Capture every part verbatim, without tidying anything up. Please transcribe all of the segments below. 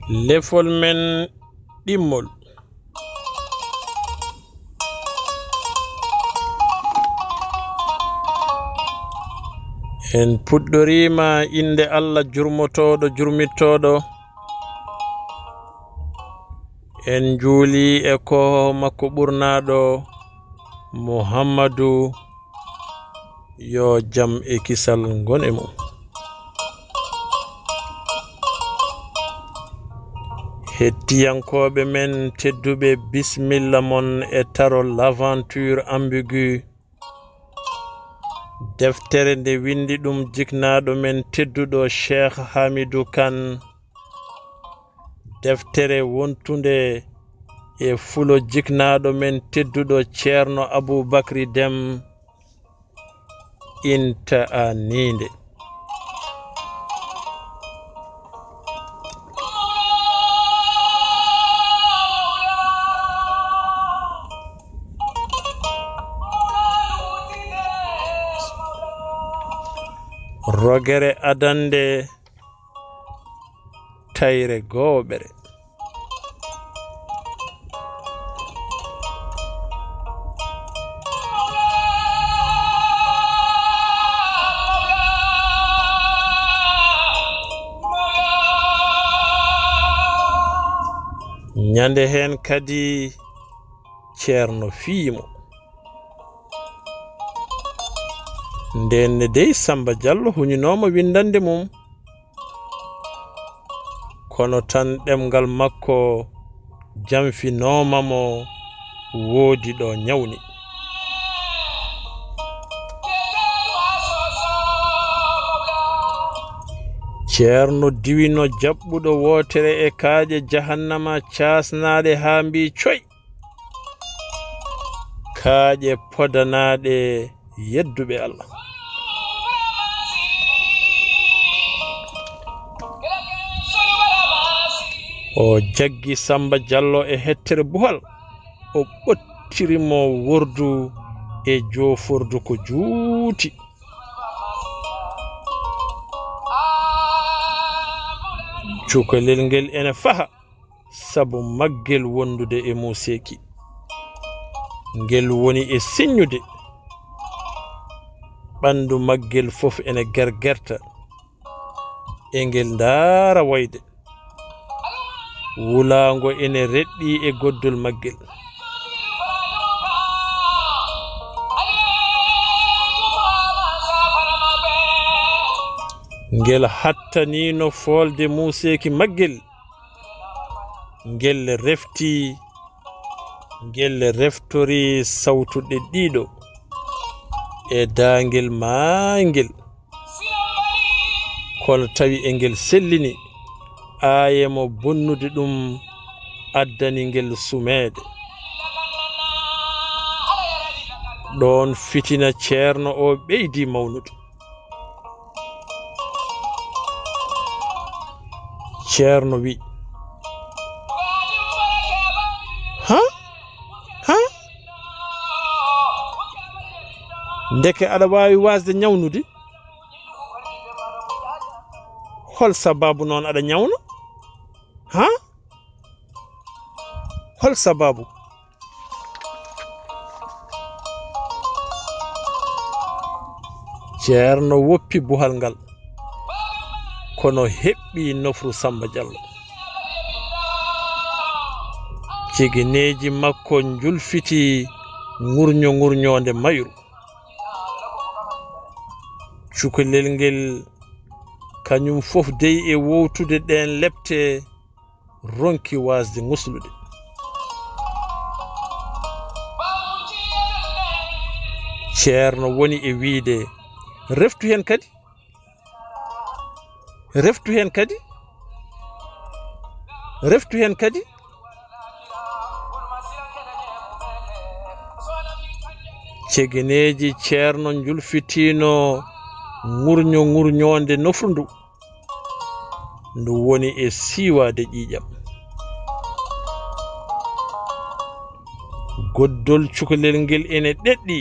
Lefol men ɗimmol. En puɗɗoriima innde Allah jurmotooɗo, jurmittooɗo. En njuuli e kooho makko ɓurnaaɗo, Muhammadu, yo jam e kisal ngon e mum. Hettiyankooɓe men tedduɓe, bismilla mon e taro L'aventure ambiguë. Deftere nde winndi ɗum jiknaaɗo men tedduɗo Cheikh Hamidou Kane. Deftere wontunde e fulo jiknaaɗo men tedduɗo Ceerno Aboubacry Déme, inta a niinde. Rogere adannde, tayre gooɓere. Ñande heen kadi, Ceerno fiyi mo. Ndeen ne dey, Samba Diallo huñinooma winndannde mum, kono tan ɗemngal makko janfinooma mo, woodi ɗo ñawni. Ceerno diwino jaɓɓuɗo wootere e kaaƴe jahannama caasnaaɗe haa mbii coy. Kaaƴe podanaaɗe yedduɓe Allah. O jaggi Samba Diallo e hettere buhal, o ɓottiri mo wordu e joofordu ko juuti. Cukalel ngel ene faha sabu maggel wondude e muuseeki. Ngel woni e siññude. Ɓanndu maggel fof ene gergerta. E ngel ndaara wayde. Wulaango ene reɗɗi e goddol maggel. Ngel hattaniino foolde muuseeki maggel. Ngel refti, ngel reftori sawtu ɗeɗɗiiɗo e daangel maayngel, kono tawi e ngel sellini, aaye mo bonnude ɗum addani ngel sumeede. Ɗoon fitina Ceerno o ɓeydi mawnude. Ceerno wi, "Ha? Ha? Ndeke aɗa waawi waasde ñawnude? Hol sabaabu noon aɗa ñawna? Ha? Hol sabaabu?" Ceerno woppi buhal ngal, kono heɓɓi nofru Samba Diallo. Cegeneeji makko njulfiti ŋurño ŋurñoonde mayru. Cukalel ngel, kañum fof dey e wowtude ɗeen lepte, ronki waasde ŋuslude. Ceerno woni e wiyde, "Reftu heen kadi. Reftu heen kadi. Reftu heen kadi." Cegeneeji Ceerno njulfitiino ŋurño ŋurñoonde nofru ndu. Ndu woni e siiwaade ƴiiƴam. Goddol cukalel ngel ene ɗeɗɗi,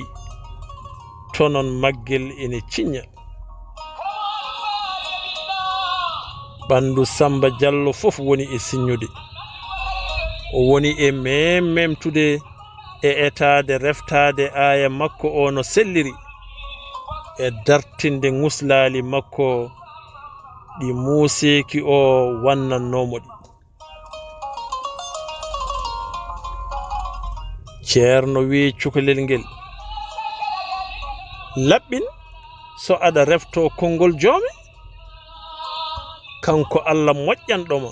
tonon maggel ene ciñña. Ɓanndu Sammba Jallo fof woni e siññude. O woni e meem-meemtude e etaade reftaade aaya makko o no selliri, e dartinde ŋuslaali makko ɗi muuseeki o wannannoo mo ɗi. Ceerno wiyi cukalel ngel, "Laɓɓin so aɗa reftoo konngol joome, kanko Alla moƴƴanɗo ma,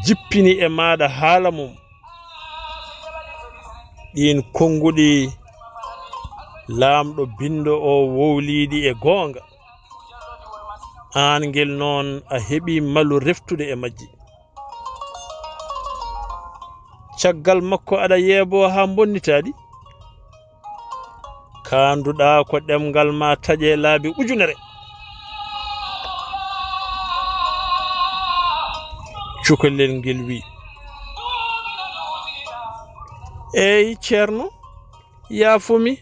jippini e maaɗa haala mum. Ɗiin konnguɗi Laamɗo binndo o wowliiɗi e goonga. Aan ngel noon a heɓii malu reftude e majji. Caggal makko aɗa yeeboo haa mbonnitaa ɗi? Kaanduɗaa ko ɗemngal ma taƴee laabi ujunere." Cukalel ngel wiyi, "Eey, Ceerno, yaafo mi,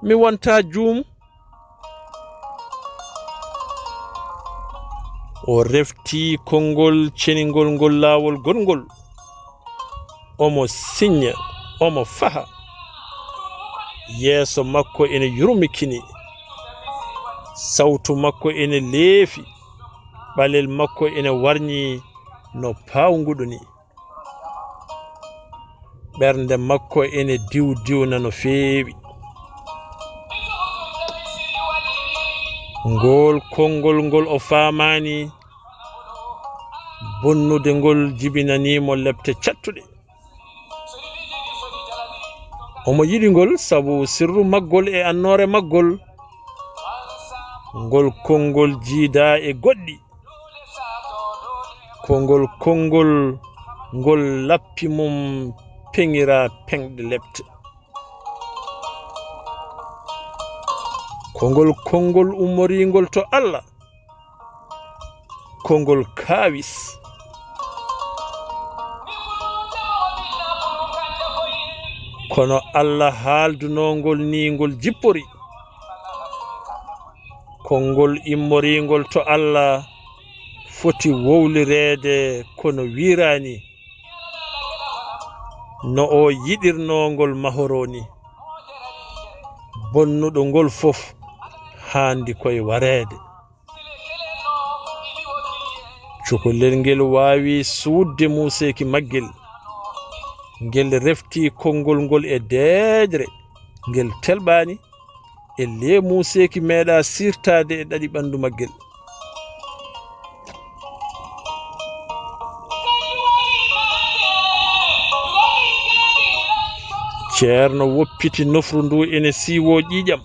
mi wontaa juum." O refti konngol ceningol ngol laawol goɗngol. Omo siñña, omo faha. Yeeso makko ene yurmikini. Sawtu makko ene leefi. Ɓalel makko ene warñi no paawnguɗo ni. Ɓernde makko ene diwdiwna no feewi. Ngool konngol ngol o faamaani bonnude ngol jibinanii mo lepte cattuɗe. Omo yiɗi ngol sabu sirru maggol e annoore maggol. Ngol konngol jiidaa e goɗɗi. Ko ngol konngol ngol lappi mum peŋiraa peŋɗe lepte. Ko ngol konngol ummoriingol to Alla. Ko ngol kaawis. Kono Alla haaldunoo ngol nii ngol jippori. Konngol immoriingol to Alla foti wowlireede kono wiiraani, no o yiɗirnoo ngol mahoroo ni. Bonnuɗo ngol fof haandi koye wareede. Cukalel ngel waawi suuɗde muuseeki maggel. Ngel refti konngol ngol e deeƴre, ngel telɓaani. E lee muuseeki meeɗaa siirtaade e ɗaɗi ɓanndu maggel. Ceerno woppiti nofru ndu ene siiwoo ƴiiƴam.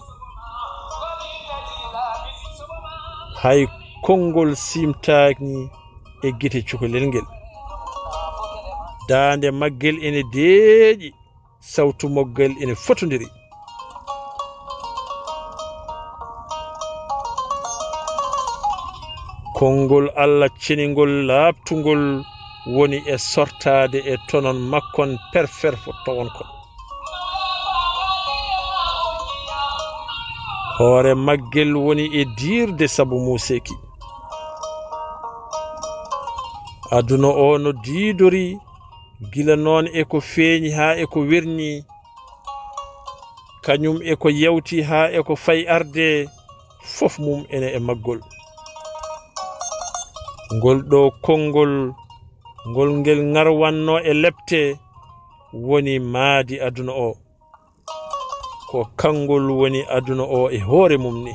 Hay konngol siimtaani e gite cukalel ngel. Daande maggel ene deeƴi. Sawtu moggal ene fotondiri. Konngol Alla ceningol laaɓtungol woni e sortaade e tonon makkon perferfo towon kon. Hoore maggel woni e diirde sabu muuseeki. Aduna o no diidori gila noon e ko feeñi haa e ko werni, kañum e ko yawti haa e ko fay arde, fof mum ene e maggol. Ngol ɗo konngol, ngol ngel ŋarwannoo e lepte, woni maadi aduna o. Ko kanngol woni aduna o e hoore mum ni.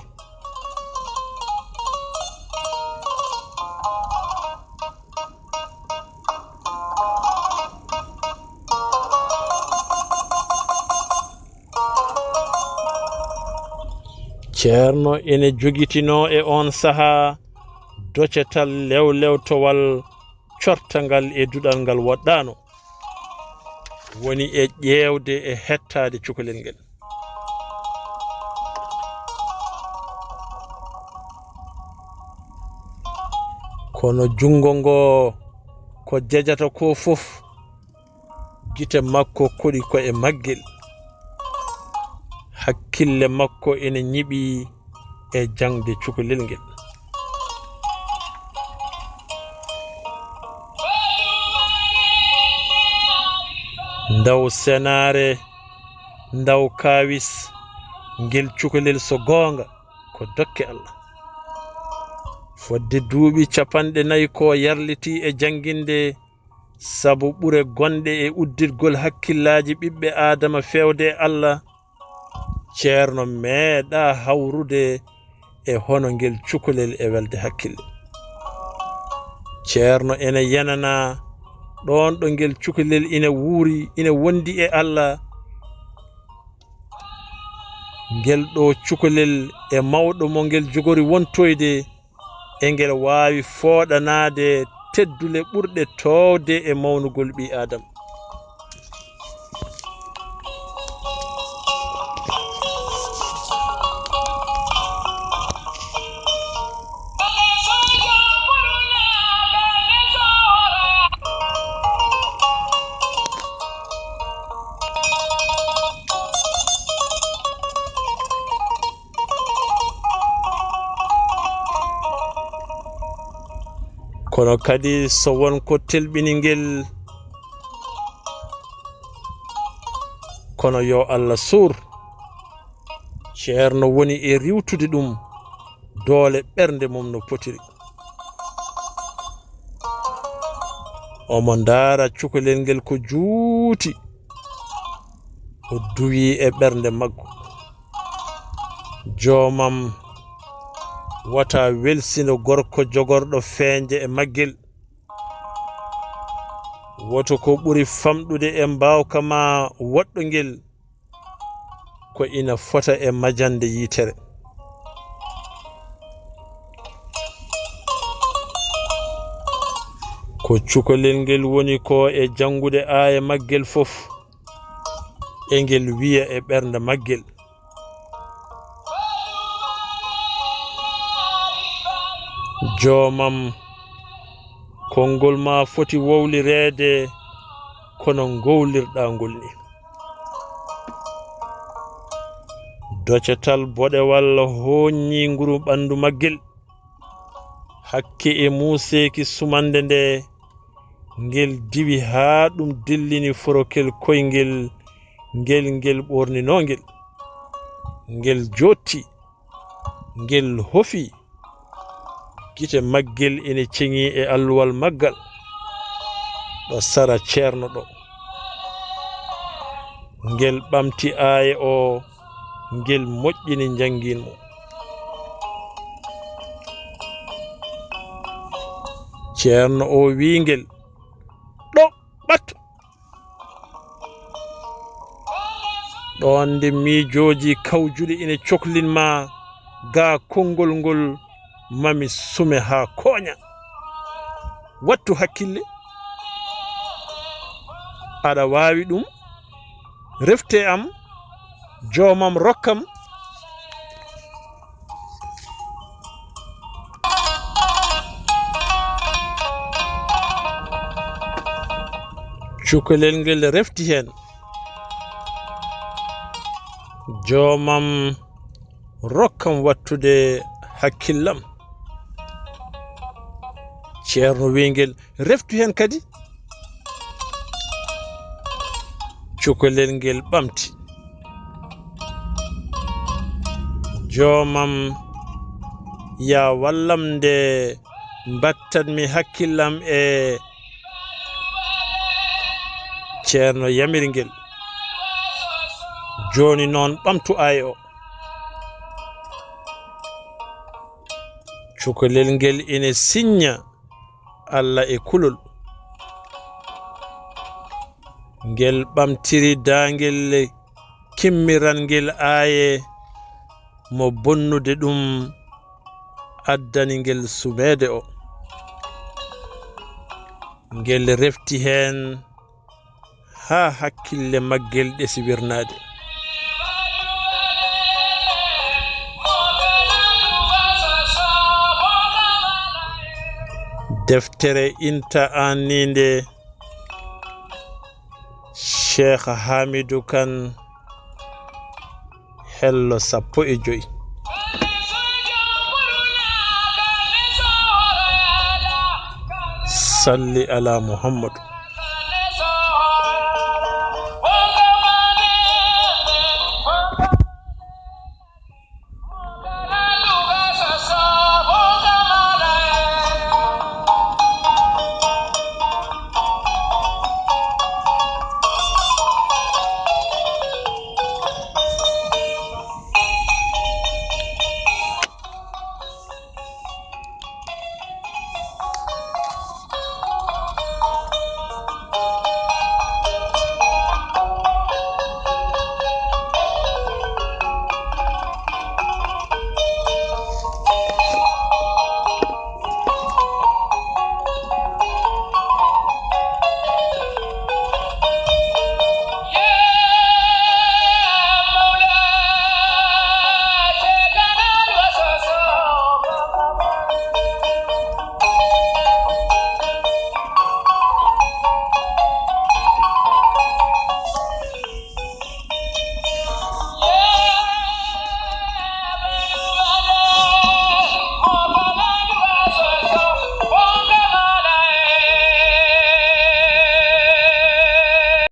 Ceerno ene jogitinoo e oon sahaa docetal lewlewtowal cortangal e duɗal ngal woɗɗaano, woni e ƴeewde e hettaade cukalel ngel. Kono junngo ngo ko jejata ko fof, gite makko koɗi ko e maggel, hakkille makko ene ñiɓi e jaŋde cukalel ngel. Ndaw senaare, ndaw kaawis, ngel cukalel so goonga ko dokke Allah. Fodde duuɓi capanɗe nayi ko yarlitii e jannginde sabu ɓure gonɗe e udditgol hakkillaaji ɓiɓɓe Aadama feewde e Allah, Ceerno meeɗaa hawrude e hono ngel cukalel e welde hakkille. Ceerno ene yenanaa ɗoon ɗo ngel cukalel ina wuuri, ina wondi e Allah. Ngel ɗo cukalel e mawɗo mo ngel jogori wontoyde, e ngel waawi fooɗanaade teddule ɓurɗe toowde e mawnugol ɓii Aadama. Kono kadi so won ko telɓini ngel, kono yo Allah suur, Ceerno woni e riiwtude ɗum doole ɓernde mum no potiri. Omo ndaara cukalel ngel ko juuti, o duwii e ɓernde maggu. Joomam, wota welsino gorko jogorɗo feeñde e maggel. Woto ko ɓuri famɗude e mbaawka ma woɗɗo ngel, ko ina fota e majande yitere. Ko cukalel ngel woni ko e janngude aaya maggel fof, e ngel wiya e ɓernde maggel, Joomam, konngol ma foti wowlireede kono ngowlirɗaa ngol ni. Docatal boɗewal hooññi nguru ɓanndu maggel. Hakke e muuseeki sumannde nde, ngel diwi haa ɗum dillini forokel koyngel ngel ngel ɓoorninoo ngel. Ngel jooɗti, ngel hofi, gite maggel ene ceŋi e alluwal maggal ɗo sara Ceerno ɗo. Ngel ɓamti aaya o, ngel moƴƴini njanngin mo. Ceerno o wiyi ngel, "Ɗo, ɓat!" Ɗoon nde miijooji kawjuɗi ina coklin ma, ga konngol ngol mami sume haa kooña. Wattu hakkille, aɗa waawi ɗum, refte am, joomam rokkam. Cukalel ngel refti heen, joomam rokkam wattude hakkillam. Ceerno wiyi ngel, "Reftu heen kadi." Cukalel ngel ɓamti, "Joomam, yaa wallam nde mbattatmi hakkillam e." Ceerno yamiri ngel, "Jooni noon ɓamtu aaya o." Cukalel ngel ina siñña Alla e kulol. Ngel ɓamtiri daangel kimmirangel aaye mo bonnude ɗum addani ngel sumeede o. Ngel refti heen haa hakkille maggel ɗesi wirnaade. Deftere inta anniinde Cheikh Hamidou Kane, hello sappo e joy. Salli ala Muhammadu.